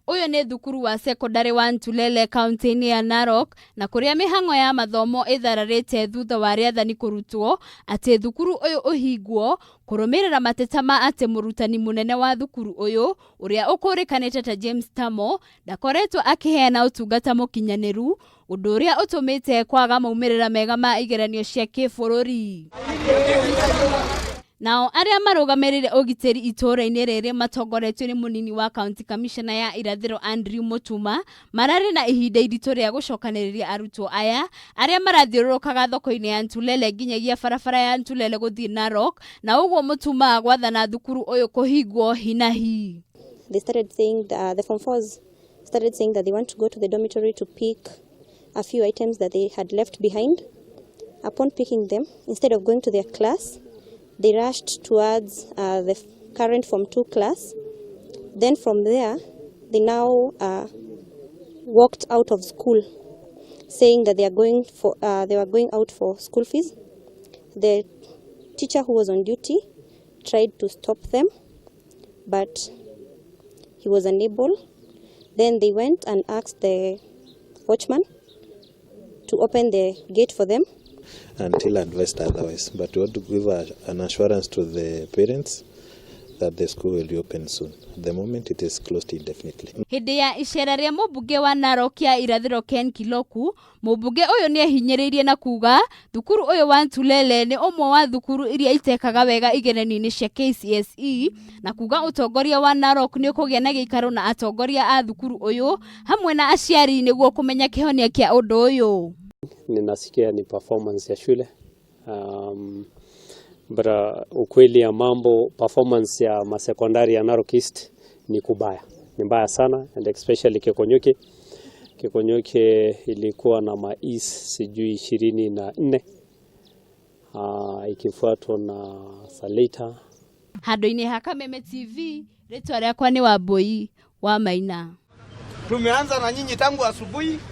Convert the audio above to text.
Ũyũ nĩ thukuru wa cekondarĩ wa Ntulele kaunti-inĩ ya Narok, na kũrĩa mĩhang'o ya mathomo ĩthararĩte thutha wa rĩathani kũrutwo atĩ thukuru ũyũ ũhingwo kũrũmĩrĩra mateta ma atĩ mũrutani mũnene wa thukuru ũyũ ũrĩa ũkũrĩkanĩte ta James Tamo ndakoretwo akĩheana ũtungata mũkinyanĩru, ũndũ ũrĩa ũtũmĩte kwaga maumĩrĩra mega ma igeranio cia kĩbũrũri. Nao arĩa marũgamĩrĩire ũgitĩri itũũra-inĩ rĩrĩ matongoretio nĩ mũnini wa county commissioner ya irathĩro Andrew Mutuma mararĩ na ihinda iritũ rĩa gũcokanĩrĩria arutwo aya arĩa marathiũrũrũkaga thoko-inĩ ya Ntulele nginyagia barabara ya Ntulele gũthiĩ Narok, na ũguo Mutuma gwathana thukuru ũyũ kũhingwo hinahi. They started saying the Form 4s started saying that they want to go to the dormitory to pick a few items that they had left behind. Upon picking them, instead of going to their class, they rushed towards the current Form 2 class. Then from there, they now walked out of school, saying that they were going out for school fees. The teacher who was on duty tried to stop them, but he was unable. Then they went and asked the watchman to open the gate for them. Until advised otherwise. But we want to give an assurance to the parents that the school will reopen soon. At the moment, it is closed indefinitely. Hĩndĩ ya icera rĩa mũmbunge wa Narok ya irathĩro Ken Kiloku, mũmbunge ũyũ nĩ ehinyĩrĩirie na kuga thukuru ũyũ wa Ntulele nĩ ũmwe wa thukuru iria itekaga wega igeranio-inĩ cia KCSE, na kuga ũtongoria wa Narok nĩ ũkũgĩa na gĩikaro na atongoria a thukuru ũyũ hamwe na aciari nĩguo kũmenya kĩhonia kĩa ũndũ ũyũ. Ninasikia ni performance ya shule, but ukweli ya mambo, performance ya masekondari ya Narok East ni kubaya, ni mbaya sana, and especially Keekonyokie. Keekonyokie ilikuwa na ma-E's sijui 24, ikifuatwa na Salita. Handũ-inĩ ha Kameme TV, rĩtwa rĩakwa nĩ Wambui wa Maina. Tumeanza na nyinyi tangu asubuhi.